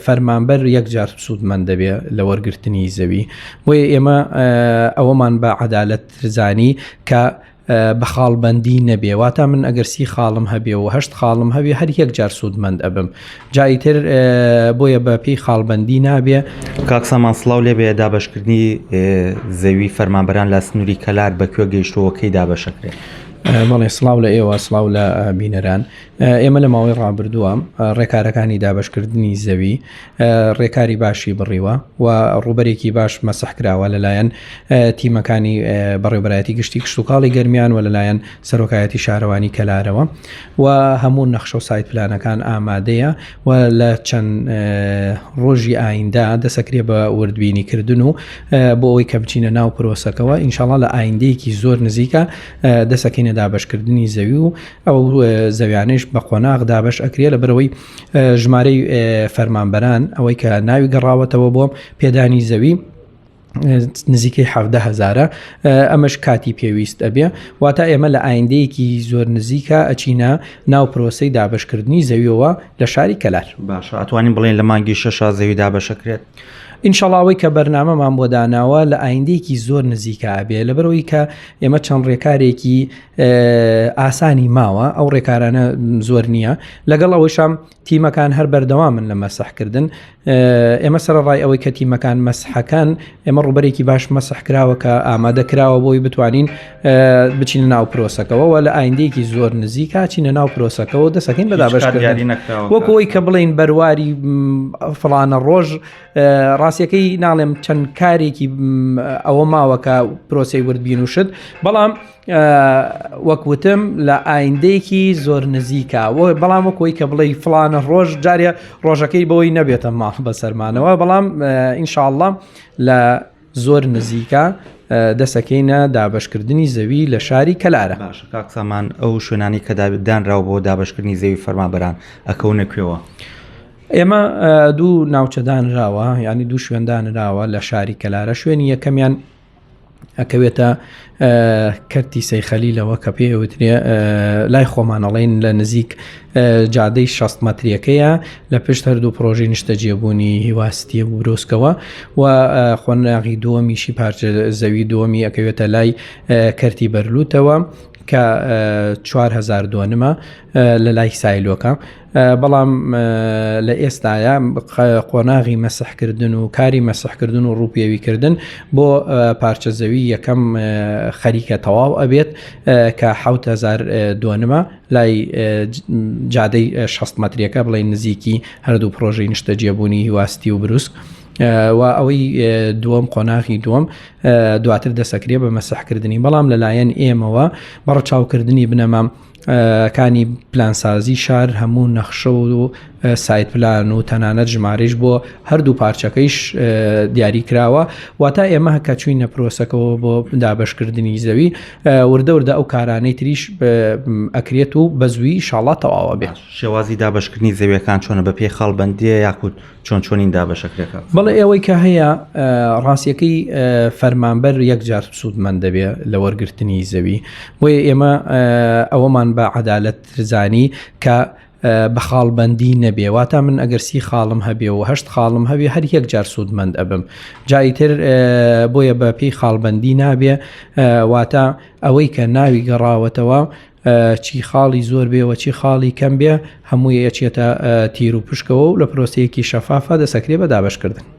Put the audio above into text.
فەرمانبەر یەکجار سوودمەند دەبێ لە وەرگرتنی زەوی بۆیە ئێمە ئەوەمان بە عەدالەت زانی کە بە خاڵبەندی نەبێ واتە من ئەگەر سی خاڵم هەبێ و هەشت خاڵم هەبێ هەر یەک جار سوودمەند ئەبم جایتر بۆیە بە پێی خاڵبەندی نابێ. کاک سامان سڵاو لێبێ دابەشکردنی زەوی فەرمانبەران لە سنووری کەلار بە کوێ گەیشتووە کەی دابەشەکرێت؟ بەڵێ سڵاو لە ئێوە سڵاو لە بینەران ئێمە لە ماوەی ڕابردووە ڕێکارەکانی دابشکردنی زەوی ڕێکاری باشی بڕیوە و ڕووبەرێکی باش مەسح کراوە لەلایەن تیمەکانی بەڕێوبەرایەتی گشتی کشتتوکاڵی گەرمیان و لەلایەن سەرۆکایەتی شارەوانی کەلارەوە و هەموو نەخشە و site plan ەکان ئامادەیە و لە چەند ڕۆژی ئایندە دەسەکرێ بە وردبینیکردن و بۆ ئەوەی کە بچینە ناو پرۆسەکەوە ئینشاڵا لە ئایندەیەکی زۆر نزیکە دەسەکەینە دابشکردنی زەوی و ئەو زەویانەیش بە قۆناغ دابەش ئەکرێ لەبەرئەوەی ژمارەی فەرمانبەران ئەوەی کە ناوی گەڕاوەتەوە بۆ پێدانی زەوی نزیکەی حەفدە هەزارە ئەمەش کاتی پێویست ئەبێ واتە ئێمە لە ئایندەیەکی زۆر نزیکە ئەچینە ناو پرۆسەی دابشکردنی زەویەوە لە شاری کەلار باشە ئەتوانین بڵێن لە مانگی شەشا زەوی دابەشەکرێت ئینشەڵا ئەوەی کە بەرنامەمان بۆ داناوە لە ئایندەیەکی زۆر نزیکە ئەبێ لەبەرەوەی کە ئێمە چەند ڕێکارێکی ئاسانی ماوە ئەو ڕێکارانە زۆر نییە لەگەڵ ئەوەیشام تیمەکان هەر بەردەوامن لە مەسحکردن ئێمە سەرڕای ئەوەی کە تیمەکان مەسحەکان ئێمە ڕوبەرێکی باش مەسح کراوە کە ئامادە کراوە بۆی بتوانین بچینە ناو پرۆسەکەەوە و لە ئایندەیەکی زۆر نزیکا چینە ناو پرۆسەکەەوە دەسەکەین بە دابشکردن وەکو ئەوی کە بڵین بەرواری فڵانە ڕۆژ ڕاستیەکەی ناڵێم چەند کارێکی ئەوە ماوە کە پرۆسی وردبین و شت بەڵام وەک وتم لە ئایندەیەکی زۆر نزیکە بەڵام وەکۆی کە بڵێ فلانە ڕۆژ جارە ڕۆژەکەی بەوەی نەبێتە ماڵ بەسەرمانەوە بەڵام ئینشاءله لە زۆر نزیکە دەسەکەینە دابشکردنی زەوی لە شاری کەلارە باشە کاک سامان ئەو شوێنانی کە دانراوە بۆ دابشکردنی زەوی فەرمانبەران ئەکەونە کوێوە؟ ئێمە دوو ناوچە دانراوە ینی دوو شوێن دانراوە لە شاری کەلارە شوێنی یەکەمیان ئەکەوێتە کەرتی سەیخەلیلەوە کە پێ وترێ لای خۆمانەڵین لە نزیک جادەی 6 مەتریەکەیە لە پشت هەردوو پرۆژەی نیشتەجێبوونی هیواستیە و برۆسکەوە و قۆناغی دووەمیشی پارچە زەوی دووەمی ئەکەوێتە لای کەرتی بەرلوتەوە کە 4هزار دۆنمە لە لای سایلۆکە بەڵام لە ئێستایا قۆناغی مەسحکردن و کاری مەسحکردن و ڕووپێویکردن بۆ پارچە زەوی یەکەم خەریکە تەواو ئەبێت کە 1000 دۆنمە لای جادەی 6 مەتریەکە بڵێ نزیکی هەردوو پرۆژەی نیشتەجێبوونی هیواستی و بروسک و ئەوەی دووەم قۆناغی دووەم دواتر دەسەکرێ بە مەسحکردنی بەڵام لەلایەن ئێمەوە بەڕچاوکردنی بنەما کانی پلانسازی شار هەموو نەخشە و site plan و تەنانەت ژمارەیش بۆ هەردوو پارچەکەیش دیاری کراوە واتە ئێمە کە چوینە پرۆسەکەەوە بۆ دابشکردنی زەوی وردە وردە ئەو کارانەی تریش ئەکرێت و بە زووی شاڵا تەواوە بێت شێوازی دابشکردنی زەویەکان چۆنە بە پێی خاڵبندیە یاخود چۆن چۆنین دابەشەکرێت؟ بەڵێ ئەوەی کە هەیە ڕاستیەکەی فەرمانبەر یەکجار سوودمەند دەبێ لە وەرگرتنی زەوی بۆیە ئێمە ئەوەمان بە عەدالەت زانی کە بە خاڵبندی نەبێ واتە من ئەگەر سی خاڵم هەبێ و هەشت خاڵم هەبێ هەر یەک جار سوودمەند ئەبم جایتر بۆیە بە پێی خاڵبندی نابێ واتە ئەوەی کە ناوی گەڕاوەتەوە چی خاڵی زۆر بێ و چی خاڵی کەم بێ هەمووی ئەچێتە تیر و پشکەوە و لە پرۆسەیەکی شەفافا دەسەکرێ بە دابەشکردن.